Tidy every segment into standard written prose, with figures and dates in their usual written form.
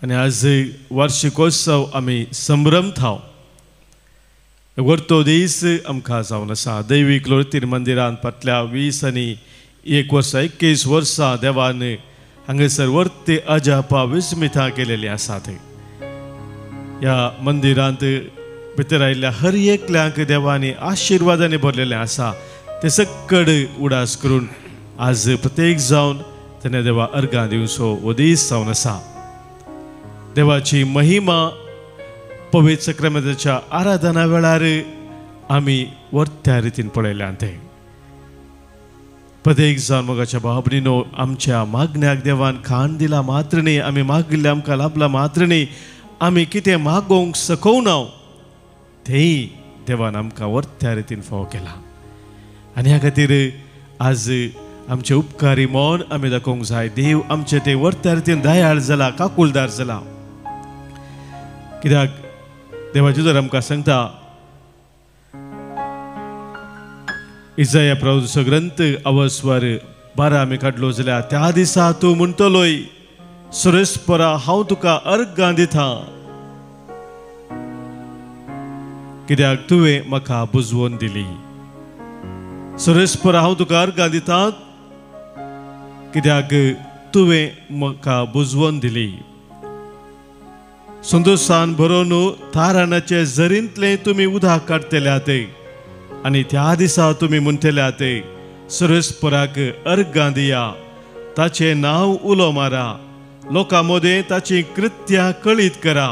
आनी आज वार्षिकोत्सव आमी संभ्रमथाव वर्तो दीस आमकां जावन आसा. दैवीक लोरतीर मंदिरांत फाटल्या 20 आनी 1 वर्सां 21 वर्सां देवान हांगासर वर्ते अजापा विस्मितां केलेलीं आसात. ह्या मंदिरांत भितर आयिल्ल्या हर एकल्यांक देवांनी आशिर्वादांनी भरलेलें आसा. ते सक्कड उडास करून आज प्रत्येक जावन तेन्ना देवा अर्गां दिवचो हो दीस जावन आसा. देवाची महिमा पवित्र सक्रामेंताच्या आराधना वेळार आमी वर्त्या रितीन पळयल्या. ते प्रत्येक जावन मोगाच्या भाव भयणीनो, आमच्या मागण्याक देवान खाण दिला मात्र न्ही, आमी मागिल्लें आमकां लाभला मात्र न्ही, आमी कितें मागोवंक सकोवना तेंय देवान आमकां वर्त्या रितीन फावो केला. आनी ह्या खातीर आज आमचे उपकारी मन आमी दाखोवंक जाय. देव आमचे ते वर्त्या रितीन दयाळ जाला, काकुलदार जाला. कित्याक देवाचें जर आमकां सांगता इजाया प्रभुचो ग्रंथ अवस्वर 12 आमी काडलो जाल्यार त्या दिसा तूं म्हणटलोय सुरेशपरा हांव तुका अर्गां दिता, कित्याक तुवें म्हाका बुजवून दिली. सुरेशपरा हांव तुका अर्गां दिता, कित्याक तुवें म्हाका बुजवून दिली. संतोशान भरोन ताराणाचे जरींतलें तुमी उदक काडटले ते आनी त्या दिसा तुमी म्हणटले ते सुरेशपराक अर्गां दिया, ताचें नांव उलो मारा, लोकां मदें ताची कृत्यां कळीत करा,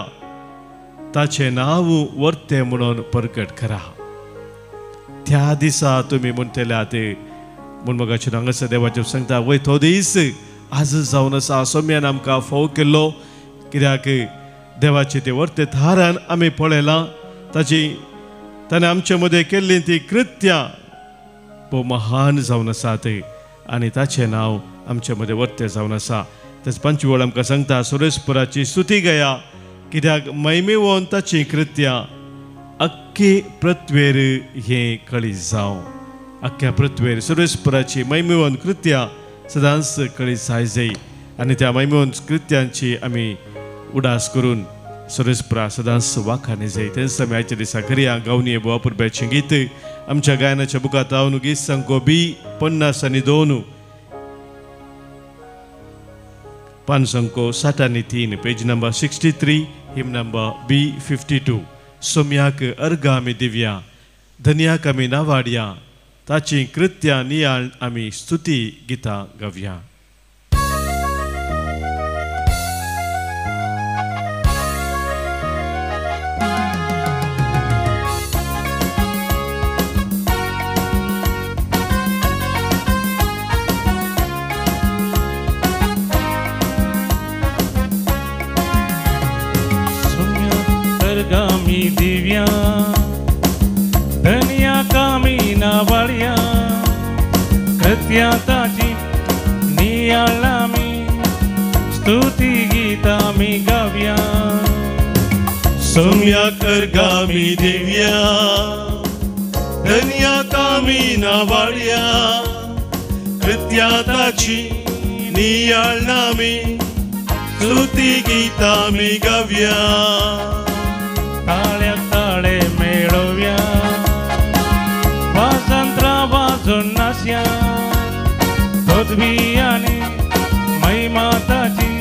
ताचें नांव वर्तें म्हणून परगट करा. त्या दिसा तुमी म्हणटले ते म्हूण मोगाचें हांगासर देवाचें सांगता वय तो दीस आज जावन आसा. सोम्यान आमकां फोव केल्लो, कित्याक देवाचे ते वर्ते थारान आमी पळयलां ताची ताणें आमचे मदें केल्लीं ती कृत्यां भोव महान जावन आसा ते आनी ताचें नांव आमचे मदें वर्तें जावन आसा. तेच पंचवी वळ आमकां सांगता सुरेशपुराची स्तुती गया, कित्याक महिमेवन ताची कृत्यां अख्खे पृथ्वेर हें कळीत जावं. अख्ख्या पृथ्वेर सुरेशपुराची महिमेवन कृत्यां सदांच कळीत जाय जाय आनी त्या महिमेवन कृत्यांची आमी उडास करून सुरेशपुरा सदांच वाखाणी जाय. तेंच आमी आयच्या दिसा करया गावनी बोवापुरब्याचें गीत आमच्या गायनाच्या बुकांत हांव गीत संको बी 52 पान संको 63, पेज नंबर 63, हिम नंबर B52. सोम्याक अर्गां आमी दिवया, धनयाक आमी नावाडया, ताची कृत्यां नियाळ आमी स्तुती गितां गावया. गामी दिव्या धनिया कामी नावाळ्या, कृत्या ताची नियाळामी स्तुती गीता मी गाव्या. सोम्या कर गामी दिव्या धनिया कामी नावाळ्या, कृत्या ताची नियाळामी स्तुती गीता मी गाव्या. ताळ्या ताळे मेळोव्या वाजंत्रा वाजून नाचया, पदवी आनी महिमा ताची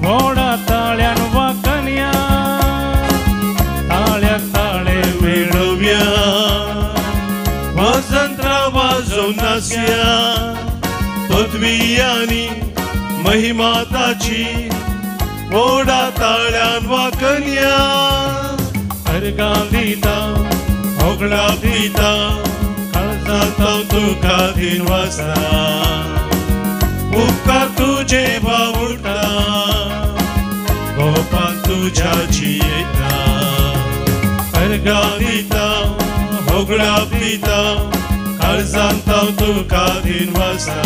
व्हडा ताळ्यान वाकनया. ताळ्या ताळे मेळोव्या वाजंत्रा वाजून नाचया, पदवी आनी महिमा ताची व्हडा ताळ्यान वाकनया. अर्गां दिता होगळा दिता काळजांत हांव तुका दिनवासा, उपकार तुजे बावुटा गोपान तुज्या जियेता. अर्गां दिता होगळा दिता काळजांत हांव तुका दिनवासा,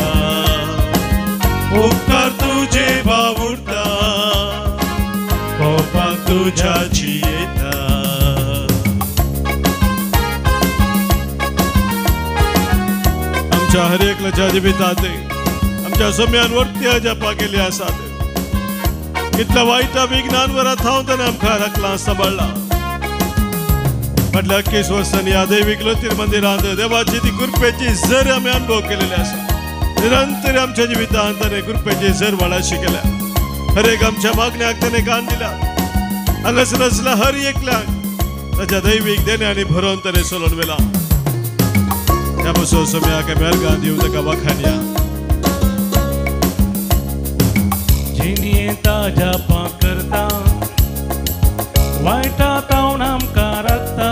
उपकार तुजे बावुटा गोपान तुज्या जियेता. आमच्या हर एकल्याच्या जिवितात आमच्या सम्यान वर्ती अजापा केली आसात. कितल्या वायटा विज्ञान वरा थावन ताणें आमकां राखलां सांबाळ्ळां. फाटल्या 21 वर्सांनी ह्या दैवीक लोतीर मंदिरांत देवाची ती कृपेची झर आमी अनुभव केलेली आसा. निरंतर आमच्या जिवितांत ताणें कृपेची झर वाडाशी केल्या. हर एक आमच्या मागण्याक ताणें कान दिला. हांगासर आसल्या हर एकल्याक ताच्या दैवीक देण्यांनी भरोवन ताणें सोलोवन व्हेला. त्या पसून सोम्याक आमी अर्गां दिवन ताका वाखाणया. जिणेंत जापां करता, वायटा तावन आमकां राखता,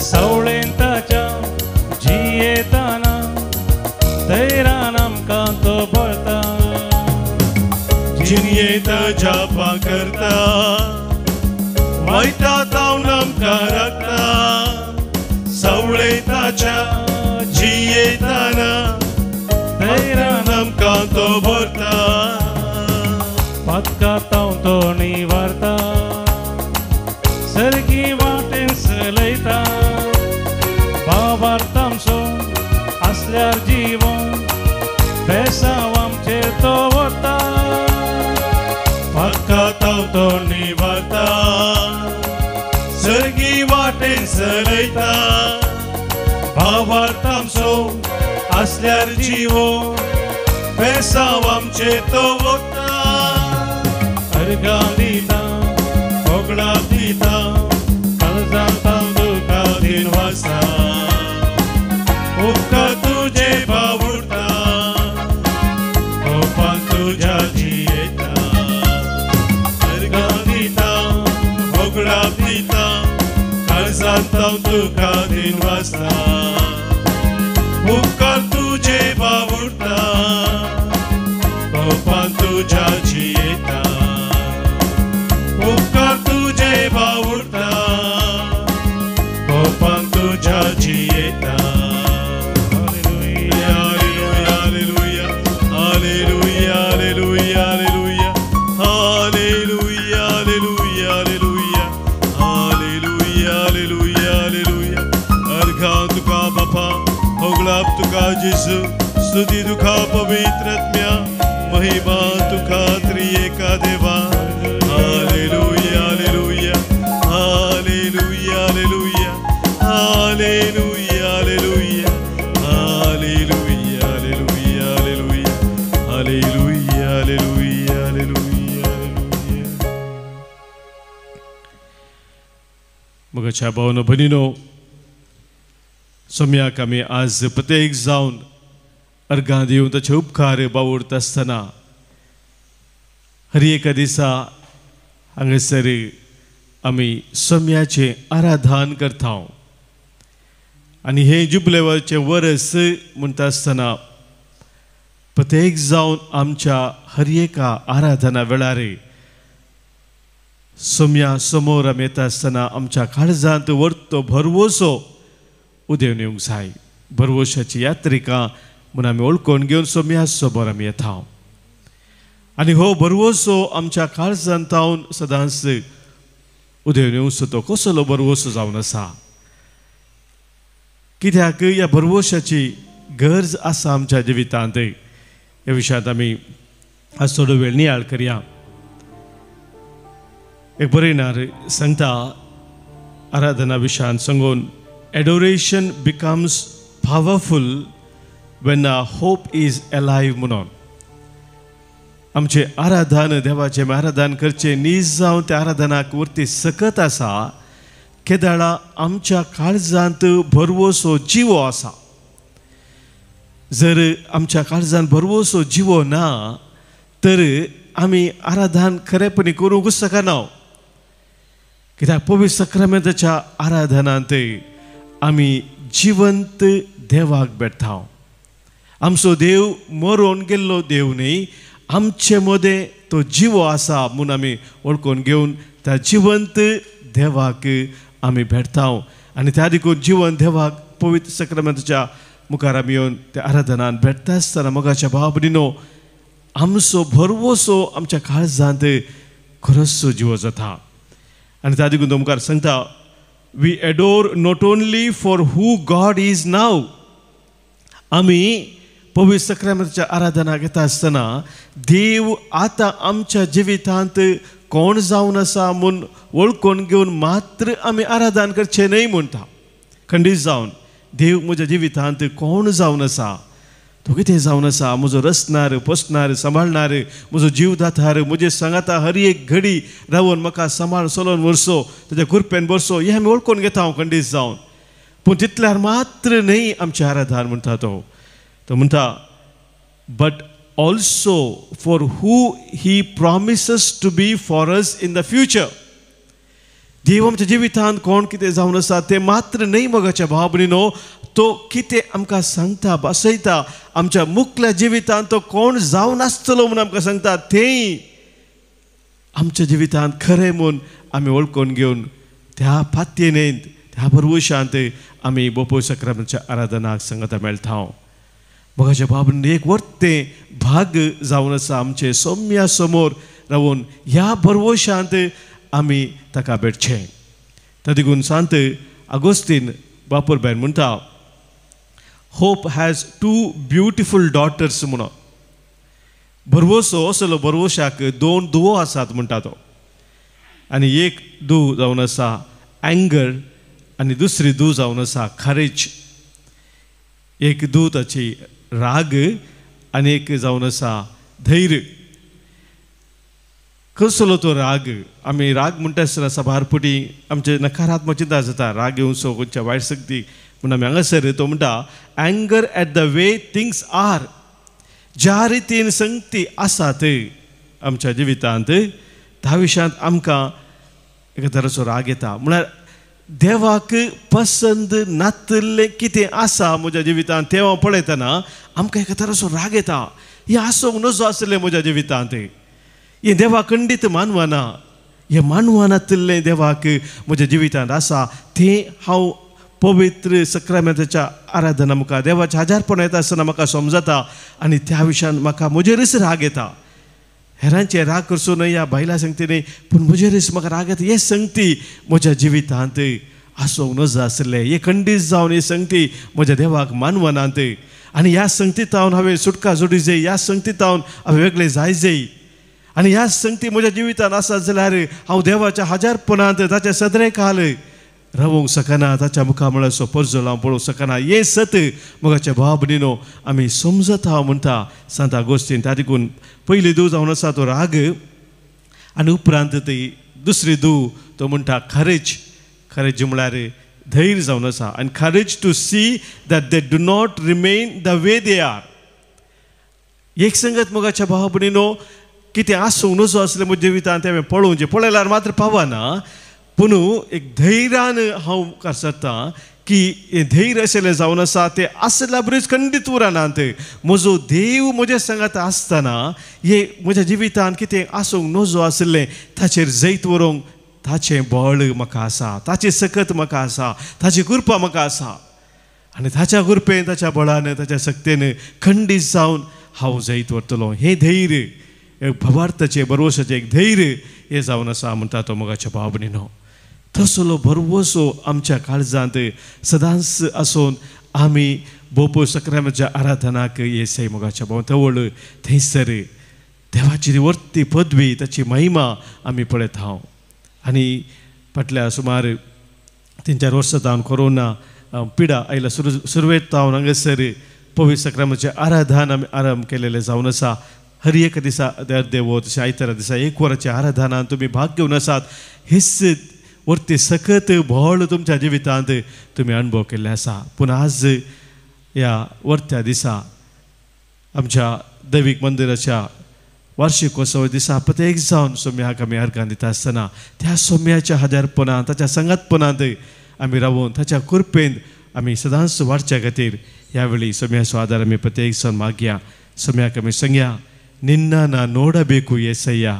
सवळेन ताच्या जियेताना धैर्यान आमकां तो बळता. जिणेंत जापां करता, वायटा तावन आमकां राखता, सवळेन ताच्या जियेताना धैर्यान आमकां तो भरता. पातका तावन तो निवारता, सर्गी वाटेन चलयता, बाबार तामसो आसल्यार जीवन बेसांव आमचेर तो वता. पातका तावन तो निवारता, सर्गी वाटेन चलयता, बाबार तामसो आसल्यार जीवन बेसांव आमचेर तो वता. अर्गां दिता, होगडां दिता, काळजांत तुका दिनवासा, उपकार तुजे बावुरता, कोपान तुज्या जियेता. अर्गां दिता, होगडां दिता, काळजांत तुका दिनवासा, उपकार तुजे बावुरता, कोपान तुज्या जियेता. उपकार तुजे बावुरता, कोपान तुज्या जियेता. Hallelujah, hallelujah, hallelujah, hallelujah, hallelujah, hallelujah, hallelujah, hallelujah, hallelujah, hallelujah. अर्घां तुका बापा, होगडाप तुका जेजू, स्तुती तुका पवित्र आत्म्या, महिमा तुका त्रिएका देवा. Hallelujah, hallelujah, hallelujah, hallelujah, hallelujah, hallelujah, hallelujah, hallelujah, hallelujah, hallelujah, hallelujah, hallelujah, hallelujah. मगाच्या भावनो भगिनीनो, सोम्याक आमी आज प्रत्येक जावन अर्गां दिवन ताचे उपकार बावुरता आसतना हर एका दिसा हांगासर आमी सोम्याचें आराधन करता. आनी हें जुबलेवाचें वरस म्हणटा आसतना प्रत्येक जावन आमच्या हर एका आराधना वेळार सोम्या समोर आमी येता आसतना आमच्या काळजांत वर्तो भरवसो उदेवन येवंक जाय. भरवशाची यात्रिका म्हूण आमी वळखून घेवन सोम्या समोर आमी येता. आनी हो भरवसो आमच्या काळजांत तावन सदांच उदेवन येवचो तो कसलो भरवसो जावन आसा. कित्याक ह्या भरवशाची गरज आसा आमच्या जिवितांत. ह्या विशयांत आमी आज थोडो वेळ नियाळ करया. एक बरयणार सांगता आराधना विशयांत सांगून, adoration becomes powerful when a hope is alive म्हणून. आमचें आराधन देवाचें आराधन करचें नीज जावन त्या आराधनाक वरती सकत आसा केदाळा आमच्या काळजांत भरवसो जिवो आसा. जर आमच्या काळजांत भरवसो जिवो ना तर आमी आराधन खरेपणी करूंक शकना. कित्याक पवित्र सक्रामेंताच्या आराधनांत आमी जिवंत देवाक भेटता. आमचो देव मरोन गेल्लो देव न्ही, आमचे मदें तो जिवो आसा म्हूण आमी वळखून घेवन त्या जिवंत देवाक आमी भेटता. आनी त्या देखून जिवंत देवाक पवित्र सक्रामेंताच्या मुखार आमी येवन त्या आराधनान भेटता आसतना मोगाच्या भाव भयणीनो आमचो भरवसो आमच्या काळजांत खरोचो जिवो जाता. आनी त्या देखून तो मुखार सांगता, we adore not only for who God is now. आमी पवित्र सक्रामेंताच्या आराधना घेता आसतना देव आतां आमच्या जिवितांत कोण जावन आसा म्हूण वळखून घेवन मात्र आमी आराधन करचें न्हय म्हणटा. खंडीत जावन देव म्हज्या जिवितांत कोण जावन आसा, तो कितें जावन आसा, म्हजो रचणार पोसणार सांबाळणार, म्हजो जीव दातार, म्हजे सांगाता हर एक घडी रावन म्हाका सांबाळ चलोवन व्हरचो, ताच्या कृपेन भरचो, हें आमी वळखून घेता हांव खंडीत जावन. पूण तितल्यार मात्र न्हय आमचें आराधन म्हणटा तो. तो म्हणटा but also for who he promises to be for us in the future. देव आमच्या जिवितांत कोण कितें जावन आसा तें मात्र न्हय मोगाच्या भाव भयणीनो, तो कितें आमकां सांगता बसयता, आमच्या मुखल्या जिवितांत तो कोण जावन आसतलो म्हूण आमकां सांगता, तेंय आमच्या जिवितांत खरें म्हूण आमी वळखून घेवन त्या पातयेनेंत त्या भरवशांत आमी बोपो सक्रामेंताच्या आराधनाक सांगता मेळटा. मोगाच्या भाव भयणीनो, एक वर्तें भाग जावन आसा आमचे सौम्या समोर रावून ह्या भरवशांत आमी ताका भेटचें. ताका देखून सांत आगोस्तीन बापूर बायन म्हणटा hope has two beautiful daughters म्हणून. भरवसो असलो भरवशाक दोन धुवो आसात म्हणटा तो, आनी एक धूव जावन आसा एंगर आनी दुसरी धूव जावन आसा खरेज. एक धूव ताची राग आनी एक जावन आसा धैर्य. कसलो तो राग? आमी राग म्हणटा आसतना सभारपुटी आमचे नकारात्मक चिंता जाता, राग येवचो खंयच्या वायट शक्ती म्हूण आमी हांगासर तो म्हणटा anger at the way things are. ज्या रितीन संगती आसात आमच्या जिवितांत त्या विशयांत आमकां एका तरेचो राग येता. म्हळ्यार देवाक पसंद नातिल्लें कितें आसा म्हज्या जिवितांत तें हांव पळयतना आमकां एका तरेचो राग येता. हें आसूंक नजो आसलें म्हज्या जिवितांत, हें देवाक खंडीत मानवना, हें मानवनातिल्लें देवाक म्हज्या जिवितांत आसा तें हांव पवित्र सक्रामेंताच्या आराधना मुखार देवाच्या हजारपण येता आसतना म्हाका समजता आनी त्या विशयान म्हाका म्हजेरच राग येता. हेरांचे राग करचो न्हय ह्या बायलां संगती न्हय, पूण म्हजेरच म्हाका राग येता. हे संगती म्हज्या जिवितांत आसूंक नजो आसलें, हे खंडीत जावन ही संगती म्हज्या देवाक मानवनात आनी ह्या संगतींत हांवें सुटका जोडी जाय, ह्या संगतींत हांवें वेगळें जाय जाय आनी ह्या संगती म्हज्या जिवितांत आसा जाल्यार हांव देवाच्या हजारपणांत ताच्या सदरे खाल रावूंक शकना, ताच्या मुखार म्हळ्यार परजो हांव पळोवंक शकना. हें सत मोगाच्या भाव भयणीनो आमी समजत हांव म्हणटा सांत आगोस्तीन. त्या देखून पयली धूव जावन आसा तो राग आनी उपरांत ती दुसरी धूव तो म्हणटा खरेज. खरेज म्हळ्यार धैर्य जावन आसा आनी courage to see that they do not remain the way they are. एक संगत मोगाच्या भाव भयणीनो कितें आसूंक नजो आसलें म्हज्या जिवितांत तें हांवें पळोवचें, पळयल्यार मात्र पावना, पूण एक धैर्यान हांव मुखार सरता की हें धैर्य आशिल्लें जावन आसा तें आसल्या बरीच खंडीत उरनात. म्हजो देव म्हज्या सांगात आसतना हें म्हज्या जिवितांत कितें आसूंक नजो आशिल्लें ताचेर जैत व्हरूंक ताचें बळ म्हाका आसा, ताची सकत म्हाका आसा, ताची कृपा म्हाका आसा आनी ताच्या कृपेन ताच्या बळान ताच्या शक्तेन खंडीत जावन हांव जैत व्हरतलो. हें धैर्य एक भवार्थाचें भरवशाचें एक धैर्य हें जावन आसा म्हणटा तो मोगाच्या भाव भयणीनो. तसलो भरवसो आमच्या काळजांत सदांच आसून आमी बोपो सक्रामेंताच्या आराधनाक येसय मोगाच्या भाव तवळ थंयसर देवाची वर्ती पदवी ताची महिमा आमी पळयत हांव. आनी फाटल्या सुमार 3-4 वर्सां जावन कोरोना पिडा आयला सुरवेत जावन हांगासर पवित्र सक्रामेंताचें आराधन आमी आरंभ केलेलें जावन आसा. हर एक दिसा देव तशें आयतारा दिसा एक वराच्या आराधनान तुमी भाग घेवन आसात. हेच वरती सकत बळ तुमच्या जिवितांत तुमी अणभव केल्ले आसा. पूण आज ह्या वरत्या दिसा आमच्या दैवीक मंदिराच्या वार्षिकोत्सव दिसा प्रत्येक जावन सोम्याक आमी अर्गां दिता आसतना त्या सोम्याच्या हजारपणांत ताच्या संगतपणांत आमी रावून ताच्या कृपेन आमी सदांच वाडच्या खातीर ह्या वेळी सोम्याचो आदार आमी प्रत्येक जावन मागया. सोम्याक आमी सांगया, ನಿನ್ನ ನಾ ನೋಡಬೇಕು ಏಸಯ್ಯ,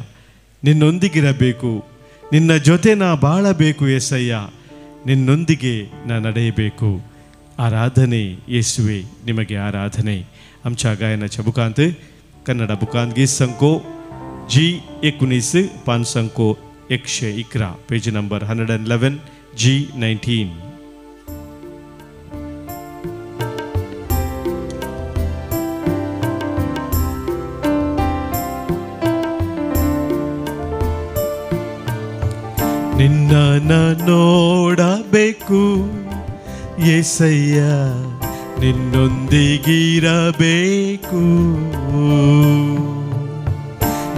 ನಿನ್ನೊಂದಿಗಿರಬೇಕು, ನಿನ್ನ ಜೊತೆ ನಾ ಬಾಳಬೇಕು ಏಸಯ್ಯ, ನಿನ್ನೊಂದಿಗೆ ನಾ ನಡೆಯಬೇಕು. ಆರಾಧನೆ ಯೇಸುವೆ ನಿಮಗೆ ಆರಾಧನೆ. आमच्या गायनाच्या बुकांत कन्नडा बुकांत गीत संको जी 19 पान संको 111 पेज नंबर 111 जी 19. ನಿನ್ನ ನೋಡಬೇಕು ಯೇಸಯ್ಯ, ನಿನ್ನೊಂದಿಗಿರಬೇಕು.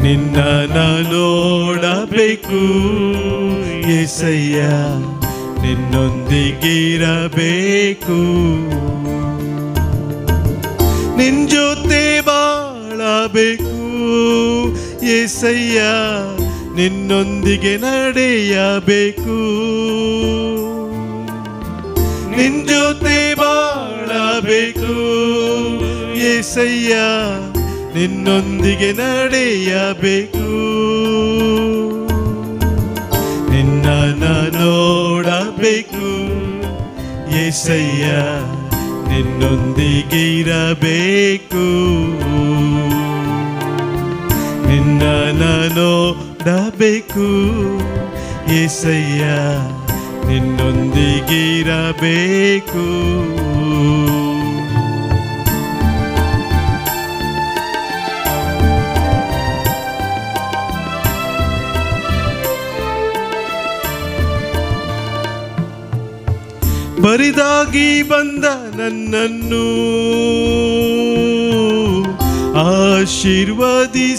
ನಿನ್ನ ನೋಡಬೇಕು ಯೇಸಯ್ಯ, ನಿನ್ನೊಂದಿಗಿರಬೇಕು. ನಿನ್ ಜೊತೆ ಬಾಳಬೇಕು ಯೇಸಯ್ಯ, ನಿನ್ನೊಂದಿಗೆ ನಡೆಯಬೇಕು. ನಿನ್ ಜೊತೆ ಬಾಳಬೇಕು ಯೇಸಯ್ಯ, ನಿನ್ನೊಂದಿಗೆ ನಡೆಯಬೇಕು. ನಿನ್ನ ನೋಡಬೇಕು ಯೇಸಯ್ಯ, ನಿನ್ನೊಂದಿಗಿರಬೇಕು. ನಿನ್ನ ನೋಡಬೇಕು ಯೇಸಯ್ಯ, ನಿನ್ನೊಂದಿಗಿರಬೇಕು. ಬರಿದಾಗಿ ಬಂದ ನನ್ನನ್ನು ಆಶೀರ್ವದಿಸಿದೀನಿ.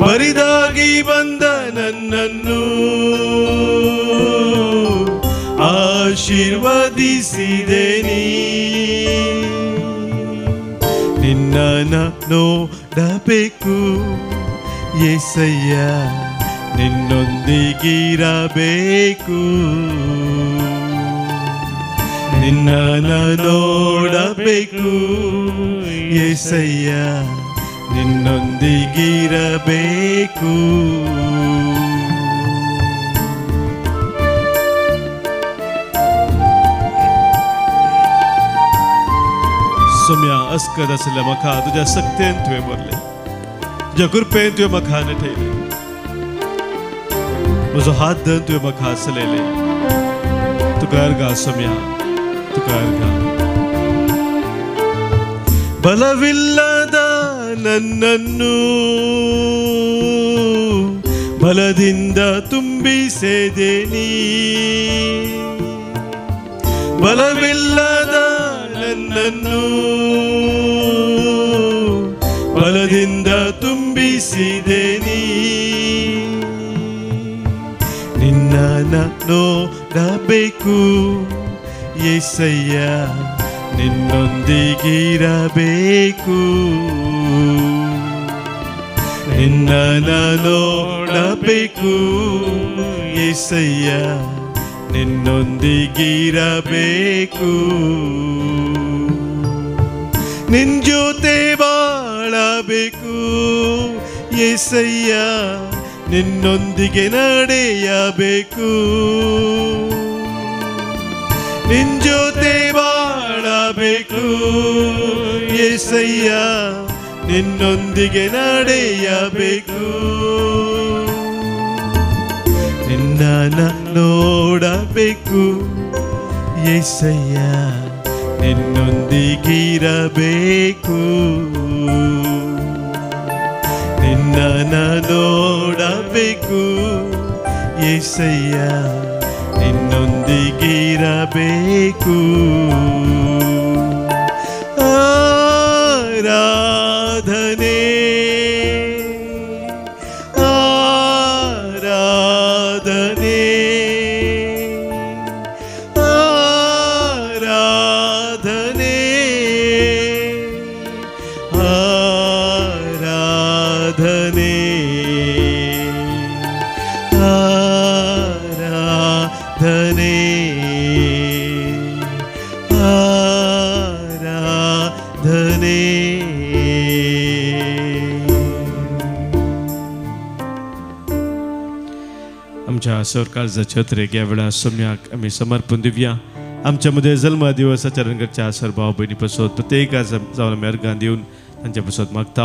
ಬರಿದಾಗಿ ಬಂದ ನನ್ನನ್ನು ಆಶೀರ್ವದಿಸಿದೆನಿ. ನಿನ್ನ ನೋಡಬೇಕು ಯೇಸಯ್ಯ, ನಿನ್ನೊಂದಿಗಿರಬೇಕು. ನಿನ್ನ ನೋಡಬೇಕು ಯೇಸಯ್ಯ, ನಿನ್ನೊಂದಿಗಿರಬೇಕು. सोम्या अस्कद आशिल्ल्या म्हाका तुज्या सक्तेन तुवें भरलें, तुज्या कृपेन तुवें म्हाका नटयलें, म्हजो हात धरून तुवें म्हाका चलयलें. तुका अर्घा सोम्या, तुका अर्घा. ಬಲವಿಲ್ಲದ ನನ್ನನ್ನು ಬಲದಿಂದ ತುಂಬಿಸಿದೆನಿ. ಬಲವಿಲ್ಲದ ನನ್ನನ್ನು ಬಲದಿಂದ ತುಂಬಿಸಿದೆನಿ. ನಿನ್ನ ನೋಡಬೇಕು ಯೇಸಯ್ಯ, ನಿನ್ನೊಂದಿಗಿರಬೇಕು. ನಿನ್ನ ನೋಡಬೇಕು ಯೇಸಯ್ಯ, ನಿನ್ನೊಂದಿಗಿರಬೇಕು. ನಿನ್ ಜೊತೆ ಬಾಳಬೇಕು ಯೇಸಯ್ಯ, ನಿನ್ನೊಂದಿಗೆ ನಡೆಯಬೇಕು. ನಿನ್ ಜೊತೆ ಬಾಳಬೇಕು ಯೇಸಯ್ಯ, ನಿನ್ನೊಂದಿಗೆ ನಡೆಯಬೇಕು. ನಿನ್ನ ನೋಡಬೇಕು ಯೇಸಯ್ಯ, ನಿನ್ನೊಂದಿಗಿರಬೇಕು. ನಿನ್ನ ನೋಡಬೇಕು ಯೇಸಯ್ಯ, ನಿನ್ನೊಂದಿಗಿರಬೇಕು. ಆರಾಧನೆ ಆರಾಧನೆ ಆರಾಧನೆ ಆರಾಧನೆ ಆರಾಧನೆ ಆರಾಧನೆ. आमच्या सरकारच्या छत्रेक ह्या वेळार सोम्याक आमी समर्पण दिवया. आमच्या मदें जल्म दिवस आचरण करच्या सर भाव भयणी पसत प्रत्येका जावन आमी अर्गां दिवन तांच्या पसत मागता.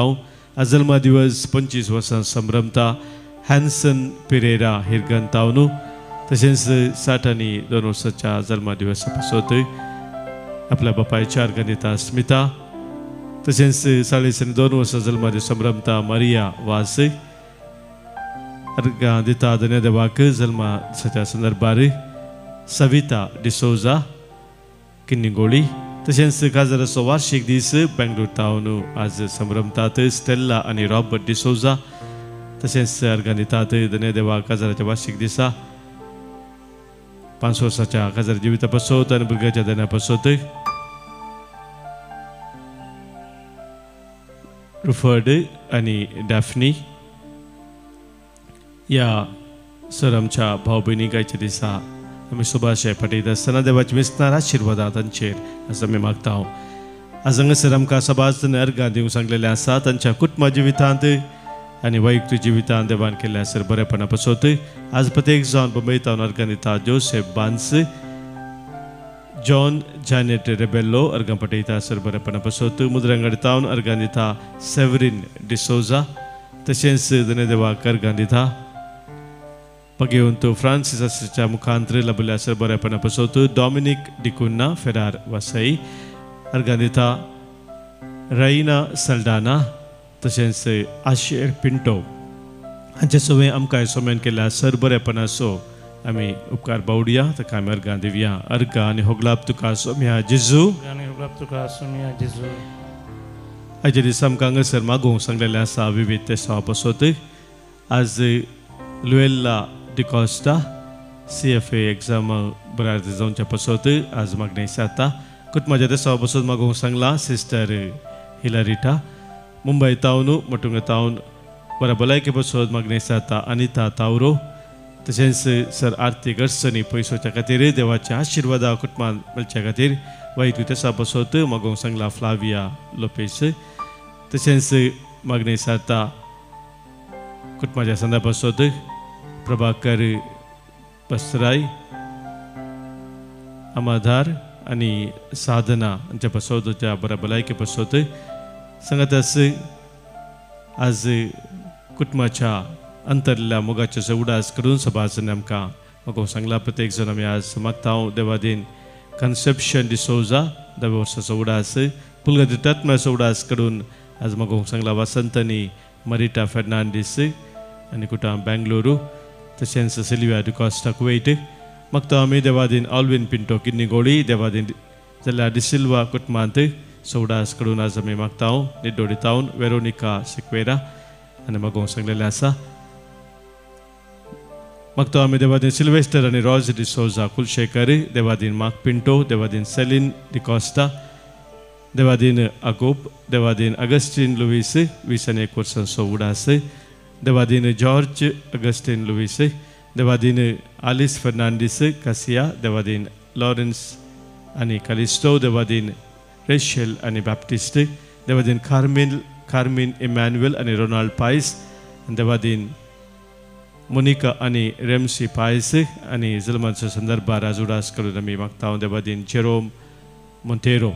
आज जल्म दिवस 25 वर्सां संभ्रमता हॅन्सन पिरेरा हिरगन तावनू, तशेंच 60 आनी 2 वर्साच्या जल्म दिवसा पसत आपल्या बापायच्या अर्गां दिता स्मिता, तशेंच 40 आनी 2 वर्सां जल्म दिवस संभ्रमता मारिया वास, अर्गां दिता धन्य देवाक जल्मा दिसाच्या संदर्भार सविता डिसोजा किन्निगोळी तशेंच काजाराचो वार्षिक दीस बेंगलोर तावन आज संभ्रमतात स्टेल्ला आनी रॉबर्ट डिसोजा तशेंच अर्गां दितात धन्य देवाक काजाराच्या वार्षिक दिसा 5 वर्साच्या काजार जिविता पासत आनी भुरग्याच्या देण्या पासत रुफर्ड आनी डॅफनी ह्या सर आमच्या भाव भयणी गायच्या दिसा आमी सुभाशे पटयता आसतना देवाच्या मिसनार आशिर्वादां तांचेर आज आमी मागता. आज हांगासर आमकां सभाज अर्गां दिवंक सांगलेलें आसा तांच्या कुटुंबा जिवितांत आनी वैयक्तीक जिवितांत देवान केल्लें आसर बरेपणा पासत आज प्रत्येक जावन बंबय तावन अर्गां दिता जोसेफ बान्स जॉन जॅनेट रेबेल्लो अर्गां पटयता सर बरेपणा पासत मुद्रांगड तावन अर्गां दिता सेवरीन डिसोजा तशेंच धन्य देवाक अर्गां दिता पगेवंत फ्रांसीस आसाच्या मुखांतर लाभिल्ल्या सर बरेपणा पासत डॉमिनीक डिकुन्ना फेरार वासई अर्गां दिता रैना सल्डाना तशेंच आशेर पिंटो हांचे सवय आमकां सोमेन केल्या सर बरेपणाचो आमी उपकार बावडया ताका आमी अर्गां दिवया. अर्गां आनी होगलाप तुका सोम्या जेजू. आयच्या दिसा आमकां हांगासर मागूंक सांगलेलें आसा विवीध तेसांवा पासत आज Luella D'Costa CFA exam बऱ्या जावच्या पासत आज मागणें जाता. कुटुंबाच्या तेसांवा पासत मागूंक सांगलां सिस्टर हिलारिटा मुंबय तावन मटुंगा तावन बऱ्या भलायके पासत मागणें जाता अनिता तावरो तशेंच सर आर्थीक अडचणी पयसोच्या खातीर देवाच्या आशिर्वादा कुटुंबान मेळच्या खातीर वायट तेसा पासत मागूंक सांगलां फ्लाविया लोपेस तशेंच मागणें जाता कुटुंबाच्या संदा पासत प्रभाकर पसराय अमाधार आनी साधना हांच्या पासत त्या बऱ्या भलायके पासत सांगात आज कुटुंबाच्या अंतरल्या मोगाचो उडास करून सभाजन आमकां म्हाका सांगला. प्रत्येक जण आमी आज मागता देवादीन कन्सेप्शन डिसोजा 10 वर्साचो उडास पुलगती तत्म्याचो उडास करून आज म्हाका सांगला वसंतनी मरिटा फेर्नांडीस आनी कुटां बेंगलुरू तशेंच सिल्विया डिकॉस्टा कुवेट मागता आमी देवादीन ऑल्विन पिंटो किन्निगोळी देवादीन जाल्यार डिसिल्वा कुटुंबांत सोडास कडून आज आमी मागता निड्डोडी तावन वेरोनिका सिक्वेरा आनी मागूंक सांगलेलें आसा. मागता आमी देवादीन सिल्वेस्टर आनी रॉज डिसोजा कुलशेखर देवादीन मार्क पिंटो देवादीन सेलीन डिकॉस्टा देवादीन आगोप देवादीन अगस्टीन लुईस 21 वर्सांचो उडास देवादीन जॉर्ज अगस्टीन लुईस देवादीन आलिस फर्नांडीस कासिया देवादीन लॉरेन्स आनी कालिस्टो देवादीन रेशेल आनी बाप्टिस्ट देवादीन कार्मीन इमॅन्युएल आनी रोनाल्ड पायस देवादीन मोनिका आनी रेमसी पायस आनी जल्माच्या संदर्भार आज उडास करून आमी मागता देवादीन जेरोम मोंतेरो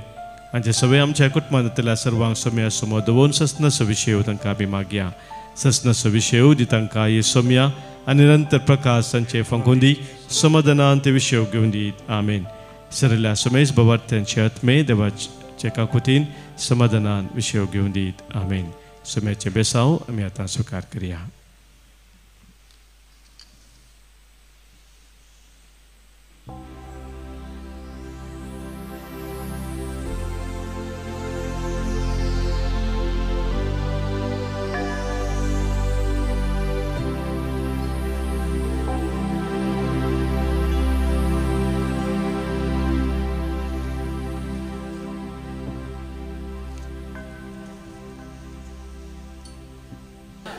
हांचे सगळे आमच्या कुटुंबांतल्या सर्वांक सोम्या समो दवरून ससनाचो विशय तांकां आमी मागया. ससनाचो विशय दी तांकां हे सोम्या आनी निरंतर प्रकाश तांचे फांकून दी समाधानान ते विशय घेवन दी. आमेन. सरल्या सोमेश बाबार्थ्यांचे आत्मे देवाचे काकुतीन समाधानान विशय घेवन दीत. आमेन. सोम्याचे बेसांव आमी आतां स्विकार करया.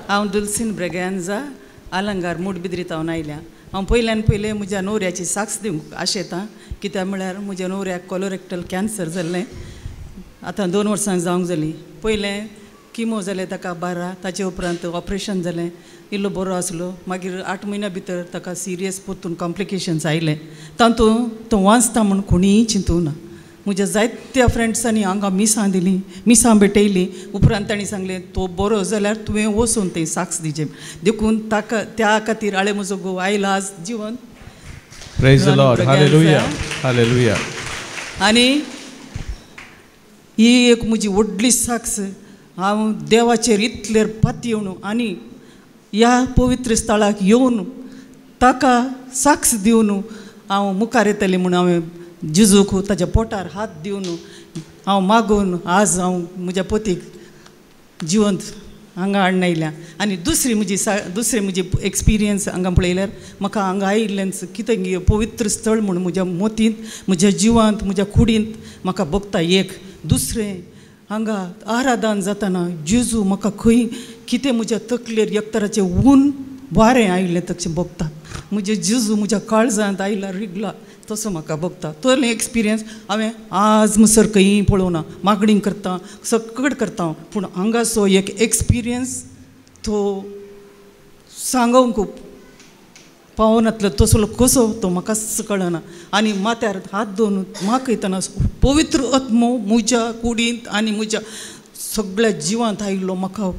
हांव दुलसीन ब्रेगांजा आलंगार मुडबिद्री तावन आयल्या. हांव पयल्यान पयलें म्हज्या न्हवऱ्याची साक्ष दिवंक आशेतां कित्याक म्हळ्यार म्हज्या न्हवऱ्याक कोलोरेक्टल कॅन्सर जाल्लें. आतां 2 वर्सां जावंक जालीं. पयलें किमो जालें ताका 12, ताचे उपरांत ऑपरेशन जालें, इल्लो बरो आसलो. मागीर 8 म्हयन्या भितर ताका सिरियस परतून कॉम्प्लिकेशन्स आयले. तातूंत तो वांचता म्हूण कोणीय चिंतूं ना. म्हज्या जायत्या फ्रेंड्सांनी हांगा मिसां दिली, मिसां भेटयली. उपरांत तांणी सांगलें तो बरो जाल्यार तुवें वचून थंय साक्ष दिवचें. देखून ताका त्या खातीर हांवें म्हजो घोव आयला आज जिवन. Praise the Lord. Hallelujah. Hallelujah. आनी ही एक म्हजी व्हडली साक्ष. हांव देवाचेर इतलेर पातयेवन आनी ह्या पवित्र स्थळाक येवन ताका साक्ष दिवन हांव मुखार येतलें म्हूण हांवें जेजूक ताच्या पोटार हात दिवन हांव मागून आज हांव म्हज्या पतीक जिवंत हांगा हाडून आयल्या. आनी दुसरी म्हजी दुसरी म्हजी एक्सपिरियन्स हांगा पळयल्यार म्हाका हांगा आयिल्ल्यान कितें पवित्र स्थळ म्हूण म्हज्या मोतींत म्हज्या जिवांत म्हज्या कुडींत म्हाका भोगता. एक दुसरें हांगा आराधन जातना जेजू म्हाका खंय कितें म्हज्या तकलेर एकतराचें ऊन वारें आयिल्लें तशें भोगता. म्हजें जेजू म्हज्या काळजांत आयला रिगला तसो म्हाका भोगता. तो एक्सपिरियन्स हांवें आज म्हणसर खंयी पळोवना. मागणी करता सगळें करता पूण हांगासो एक एक्सपिरियन्स तो सांगूंक पावनातलो तसलो कसो तो म्हाकाच कळना. आनी माथ्यार हात दवरून मागयतना पवित्र आत्मो म्हज्या कुडींत आनी म्हज्या सगळ्या जिवांत आयिल्लो म्हाका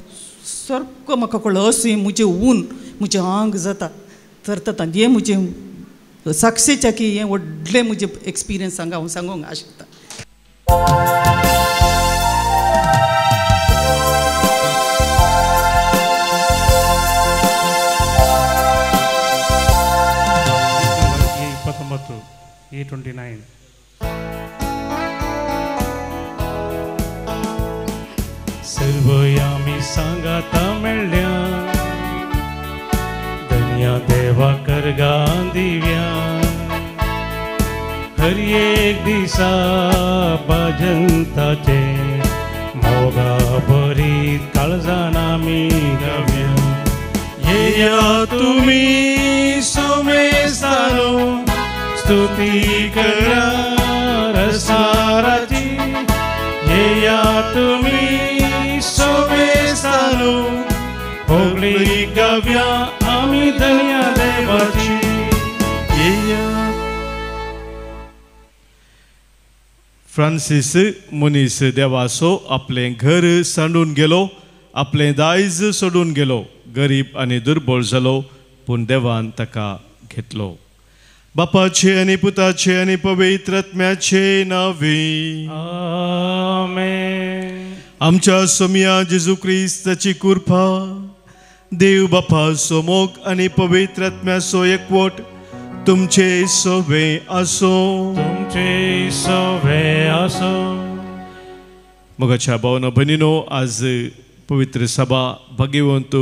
सारको म्हाका कळ्ळो. अशें म्हजें ऊन म्हजें आंग जाता तर तांत हें म्हजें साक्षेच्या की हें व्हडलें म्हजें एक्सपिरियन्स हांगा हांव सांगूंक आशेता. A 29. सर्वयामी सांगाता मेळ्ळ्या धन्या देवा करगां दिव्या हर एक दिसा भजनताचे मोगा भरीत काळजान आमी गावया. येया तुमी सोमेस्तानो स्तुती करा रसाराची येया तुमी सोमेस्तानो होगळी गावया आमी धन्या देवाची. येया फ्रांसीस मनीस देवासो आपलें घर सांडून गेलो, आपलें दायज सोडून गेलो, गरीब आनी दुर्बळ जालो, पूण देवान ताका घेतलो. बापाचे आनी पुताचे आनी पवित्र आत्म्याचे नांवे आमेन. आमच्या सोमया जेजू क्रिस्ताची कृपा, देव बापाचो मोग आनी पवित्र आत्म्याचो एकवट तुमचे सोवे आसो. तुमचे सोवे आसो. मोगाच्या भावना भयणीनो, आज पवित्र सभा भाग्यवंत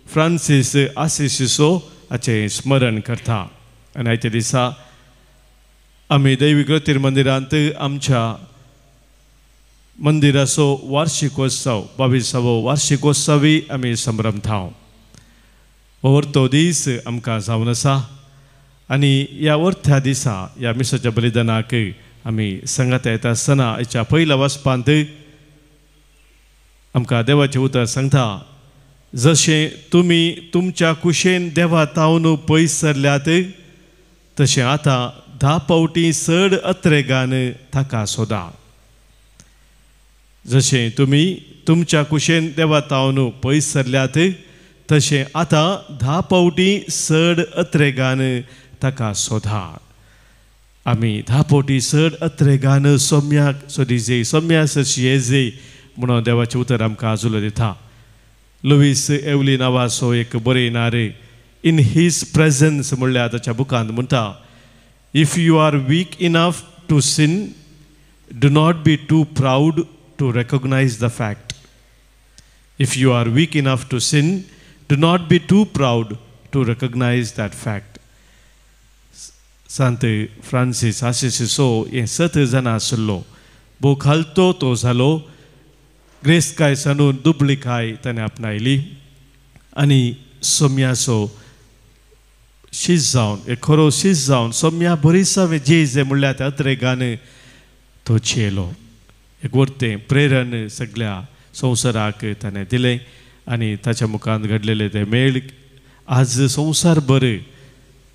फ्रांसीस आसिसो हाचें स्मरण करता. आनी आयच्या दिसा आमी दैवी ज्योतीर मंदिरांत आमच्या मंदिराचो वार्षिकोत्सव 22वो वार्षिकोत्सवी आमी संभ्रमता. हो वरतो दीस आमकां जावन आसा आनी ह्या वरत्या दिसा ह्या मिसाच्या बलिदानाक आमी सांगात येता आसतना हाच्या पयल्या वाचपांत आमकां देवाचें उतर सांगता, जशें तुमी तुमच्या कुशेन देवा तावन पयस सरल्यात तशें आतां 10 फावटी चड अत्रेगान ताका सोदा. जशें तुमी तुमच्या कुशेन देवा तावन पयस सरल्यात तशें आतां 10 फावटी चड अत्रेगान ताका सोदा. आमी 10 फावटी चड अत्रेगान सोम्याक सोदीजे, सोम्या सरशी येजे म्हणून देवाचें उतर आमकां आजुलो दिता. लुईस एवली नांवाचो एक बरयणारे इन his presence म्हणल्यार ताच्या बुकांत म्हणटा, if you are weak enough to sin do not be too proud to recognise the fact. If you are weak enough to sin do not be too proud to recognise that fact. Sant Francis आसिसो हें सत जाणां आशिल्लो, भोव खालतो तो जालो, ग्रेस्तकाय सांडून दुबळीकाय ताणें आपणायली आनी सोम्याचो शीस जावन एक खरो शीस जावन सोम्या बरीसावें जे जे म्हणल्यार त्या अत्रेगान तो चेलो. एक वरतें प्रेरण सगळ्या संवसाराक ताणें दिलें आनी ताच्या मुखांत घडलेले ते मेळ आज संवसार बरें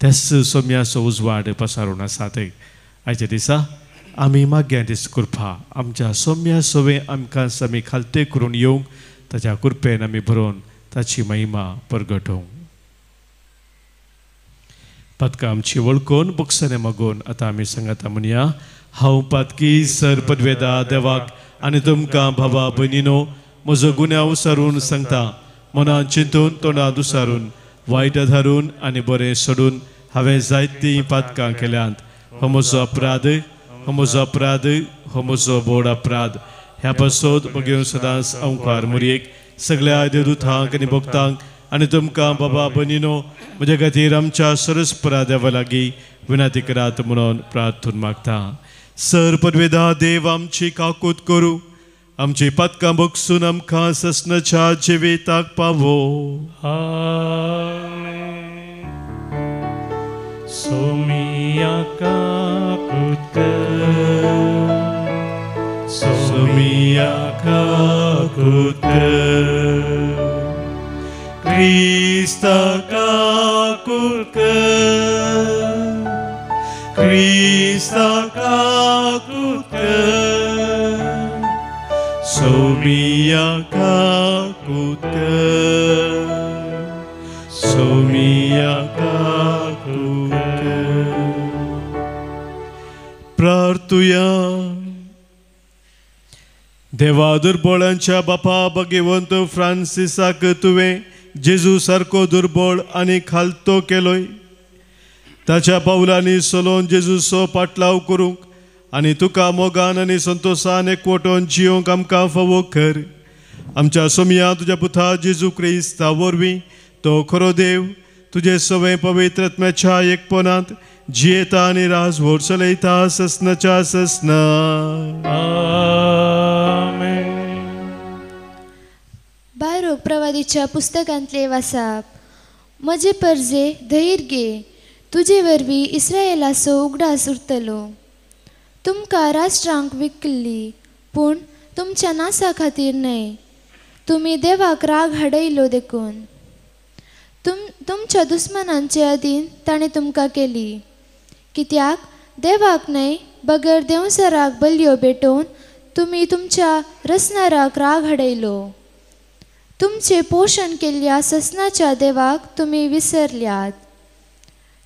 त्याच सोम्याचो उजवाड पसारून आसा. ते आयच्या दिसा आमी मागया दीस कृपा आमच्या सोम्या सोवे आमकां आमी खालते करून येवंक ताच्या कृपेन आमी भरोवन ताची महिमा परगटोवंक. पातकां आमची वळखून बोगसणे मागून आतां आमी सांगाता म्हणया, हांव पातकी सर पदवेदा देवाक आनी तुमकां भावा भयणीनो म्हजो गुन्यांव सारून सांगता. मनान चिंतून तोंडां दुसारून वायट धारून आनी बरें सोडून हांवें जायतीं पातकां केल्यांत. हो म्हजो अपराध, हो म्हजो अपराध, हो म्हजो व्हड अपराध. ह्या पासत बगेवन सदांच अंकार मुरयेक सगळ्या देवदूतांक आनी भक्तांक आनी तुमकां बाबा बनिनो म्हज्या खातीर आमच्या सरस्परा देवा लागीं विनंती करात म्हणून प्रार्थून मागता. सर पदवेदा देव आमची काकूत करूं, आमची पातकां बगसून आमकां ससनाच्या जिविताक पावो. आमेन. सोमिया काकूत कर, सोमिया काकूत कर, क्रिस्ता काकूत कर, क्रिस्ता काकूत कर, सोमिया काकूत कर, सोमिया काकूत कर. प्रार्थुया. देवा दुर्बळांच्या बापा भगवंत फ्रांसिसाक तुवें जेजू सारको दुर्बळ आनी खालतो केलोय. ताच्या पावलांनी सलोन जेजूचो पाटलाव करूंक आनी तुका मोगान आनी संतोशान एकवटोन जियोंक आमकां फावो कर. आमच्या सोमया तुज्या पुता जेजू क्रिस्ता वरवीं तो खरो देव तुजे सवें पवित्र आत्म्याच्या एकपणांत जियेता आनी राजवट चलयता ससनाच्या ससना. आमेन. बारोक प्रवादीच्या पुस्तकांतले वासाप. म्हजे परजे धैर्य घे, तुजे वरवीं इस्रायलाचो उगडास उरतलो. तुमकां राष्ट्रांक विकल्ली पूण तुमच्या नासा खातीर न्हय, तुमी देवाक राग हाडयलो देखून. तुमच्या दुस्मनांचे अधीन ताणें तुमकां केली, कित्याक देवाक न्हय बगर देंवसराक बलयो भेटोवन तुमी तुमच्या रसनाराक राग हाडयलो. तुमचें पोशण केल्ल्या ससनाच्या देवाक तुमी विसरल्यात,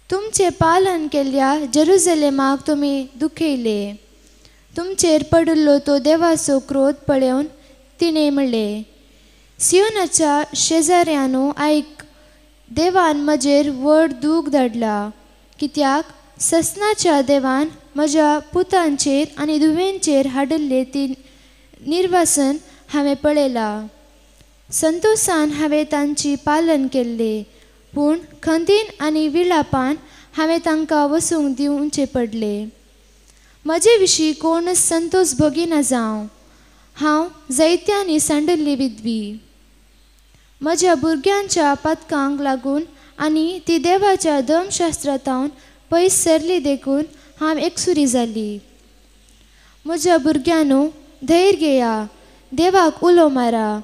तुमचें पालन केल्ल्या जेरुजलेमाक तुमी दुखयले. तुमचेर पडिल्लो तो देवाचो क्रोध पळोवन तिणें म्हणलें, सियोनाच्या शेजाऱ्यानो आयक, देवान म्हजेर व्हड दूख धाडला, कित्याक ससनाच्या देवान म्हज्या पुतांचेर आनी धुवेंचेर हाडिल्लें ती निर्वासन हांवें पळयलां. संतोशान हांवें तांची पालन केल्लें, पूण खंदीन आनी विलापान हांवें तांकां वसूंक दिवचें पडलें. म्हजे विशीं कोणच संतोष भोगिना जावं, हांव जैत्यांनी सांडिल्ली विधवी. म्हज्या भुरग्यांच्या पातकांक लागून आनी ती देवाच्या धर्मशास्त्रांतावन पयस सरली देखून हांव एकसुरी जाली. म्हज्या भुरग्यांनो धैर्य घेया, देवाक उलो मारा.